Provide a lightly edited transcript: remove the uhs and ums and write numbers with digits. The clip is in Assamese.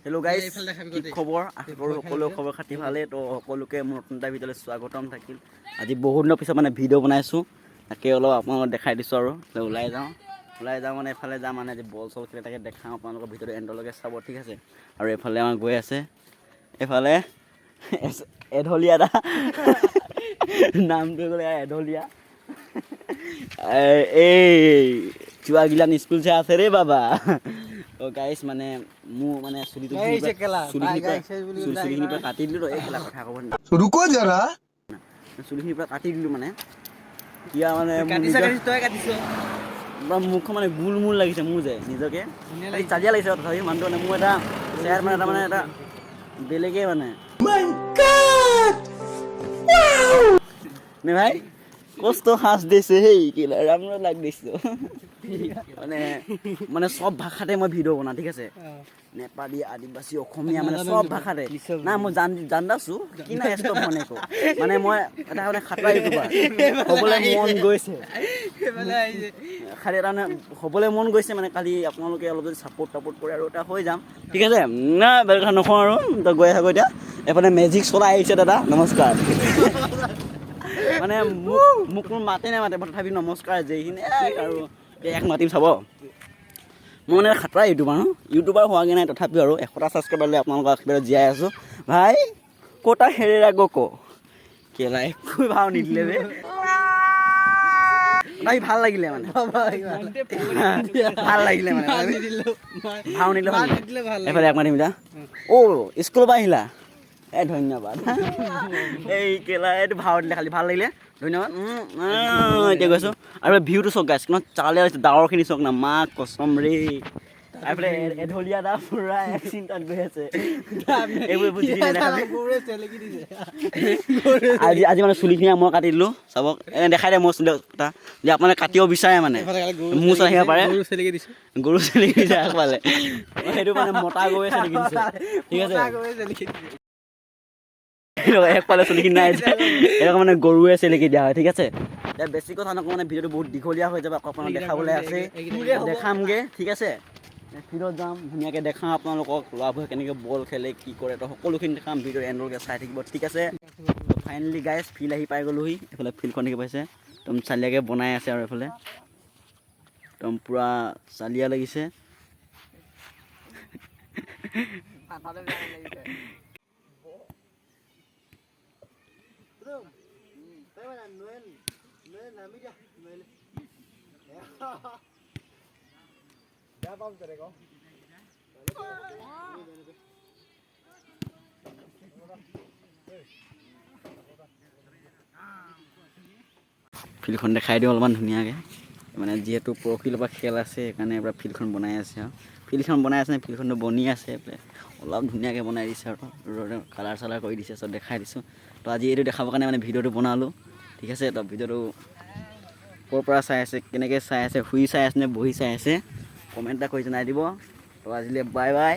হেল্ল' গাইজ, এইফালে দেখাবি। কি গোটেই। খবৰ? আশা কৰোঁ সকলোৰে খবৰ খাতি ভালেই। তো সকলোকে মোৰ নতুন এটা ভিডিঅ'লৈ স্বাগতম থাকিল। আজি বহুত দিনৰ পিছত মানে ভিডিঅ' বনাইছোঁ, তাকে অলপ আপোনালোকক দেখাই দিছোঁ আৰু তো ওলাই যাওঁ, ওলাই যাওঁ মানে এইফালে যাম, মানে আজি বল চল খেলে, তাকে দেখাওঁ আপোনালোকৰ। ভিডিঅ'টো এণ্ডলৈকে চাব, ঠিক আছে? আৰু এইফালে আমাৰ গৈ আছে, এইফালে এঢলীয়া এটা, নামটো গ'লে এঢলীয়া। এই চুৱাগিলান স্কুল से আছে ৰে বাবা। অ' গাইছ, মানে মোৰ মানে চুলিটো এই যে কেলা, চুলিখিনি বাই গাইছে বুলি। চুলিখিনি পৰা কাটি দিলোঁ। এই কেলা, কথা ক'ব। रुको जरा। চুলিখিনিৰ পৰা কাটি দিলোঁ, মানে কিয় মানে মোৰ কাটিছ? কাটিছ, তই কাটিছ। পুৰা মুখখন মানে গোল মূল লাগিছে মোৰ যে নিজকে। ধুনীয়া। খালি চালিয়া লাগিছে। তথাপি মানুহটো মানে মোৰ এটা চেয়াৰ মানে এটা বেলেগেই মানে নে ভাই, কষ্ট हाँस्दैछ হেই, কেলা राम्रो लाग्दैछ। মানে মানে চব ভাষাতে মই ভিডিঅ' বনাওঁ, ঠিক আছে? নেপালী, আদিবাসী, অসমীয়া, মানে চব ভাষাতে। না মই জান্দাছো কিন यस्तो भनेको মানে মই এটা মানে খাতৰা ইউটিউবাৰ হ'বলৈ মন গৈছে। এইফালে আহিছে। খালি এটা মানে হ'বলৈ মন গৈছে, মানে কালি আপোনালোকে অলপ যদি ছাপোৰ্ট টাপৰ্ট কৰে আৰু এটা হৈ যাম, ঠিক আছে? না বেলেগ কথা নকওঁ আৰু। তই গৈ থাকোঁ এতিয়া। এইফালে মেজিক চলাই আহিছে দাদা, নমস্কাৰ। মানে মোক কোনো মাতে নামাতে, তথাপি নমস্কাৰ যেইখিনি আৰু এতিয়া এক মাতিম চাব। মই মানে খাতৰা ইউটিউবাৰ ন, ইউটিউবাৰ হোৱাগৈ নাই, তথাপিও আৰু 100টা ছাবস্ক্ৰাইবাৰ লৈ আপোনালোকৰ আশীৰ্বাদত জীয়াই আছোঁ। ভাই, ক'তা হেৰেৰা গক কেলা, একো ভাও নিদিলে বে। তথাপি ভাল লাগিলে, মানে ভাল লাগিলে, মানে ভাও নিদিলে ভাল। নিদিলে ভাল। এইফালে এক মাতিম এতিয়া। অ' স্কুলৰ পৰা আহিলা? এই ধন্যবাদ। এই কেলা, এইটো ভাও দিলে, খালি ভাল লাগিলে, ধন্যবাদ। এতিয়া গৈছোঁ আৰু ভিউটো চাওক গাইছ, কিমান চালে হৈছে। ডাৱৰখিনি চাওক না, মা কচম ৰে। এইফালে এঢলীয়া এটা পুৰা এক চিন্তাত গৈ আছে। এইবোৰ যি নেদেখাবি। গৰুৱে চেলেকি দিছে। আজি আজি মানে চুলিখিনি মই কাটি দিলোঁ, চাব। এনে দেখাই দে মোৰ চুলি এটা যে আপোনালোকে কাটিব বিচাৰে, মানে মোৰ ওচৰত আহিব পাৰে। গৰু চেলেকি দিছে। গৰু চেলেকি দিছে আগফালে, সেইটো মানে মতা গৰুৱে চেলেকি দিছে, ঠিক আছে? মতা গৰুৱে চেলেকি দিছে। একফালে চুলিখিনি নাই যে, এনেকুৱা মানে গৰুৱে চেলেকি দিয়া হয়, ঠিক আছে? এতিয়া বেছি কথা নকওঁ, মানে ভিডিঅ'টো বহুত দীঘলীয়া হৈ যাব, আকৌ আপোনাক দেখাবলৈ আছে, দেখামগৈ, ঠিক আছে? ফিল্ডত যাম, ধুনীয়াকৈ দেখাম আপোনালোকক ল'ৰাবোৰে কেনেকৈ বল খেলে, কি কৰে, তো সকলোখিনি দেখাম। ভিডিঅ' এণ্ডলৈকে চাই থাকিব, ঠিক আছে? ফাইনেলি গাইজ, ফিল্ড আহি পাই গ'লোহি। এইফালে ফিল্ডখন দেখি পাইছে, একদম চালিয়াকৈ বনাই আছে আৰু এইফালে একদম পূৰা চালিয়া লাগিছে। মাথাটো বেয়া লাগিছে। ফিল্ডখন দেখাই দিওঁ অলপমান ধুনীয়াকৈ। মানে যিহেতু পৰহিলৰ পৰা খেল আছে, সেইকাৰণে এবাৰ ফিল্ডখন বনাই আছে। আৰু ফিল্ডখন বনাই আছে নে, ফিল্ডখনটো বনি আছে, অলপ ধুনীয়াকৈ বনাই দিছে আৰু কালাৰ চালাৰ কৰি দিছে, চব দেখাই দিছোঁ। তো আজি এইটো দেখাবৰ কাৰণে মানে ভিডিঅ'টো বনালোঁ, ঠিক আছে? তো ভিডিঅ'টো ক'ৰ পৰা চাই আছে, কেনেকৈ চাই আছে, শুই চাই আছে নে বহি চাই আছে, কমেণ্ট এটা কৰি জনাই দিব। তো আজিলৈ বাই বাই।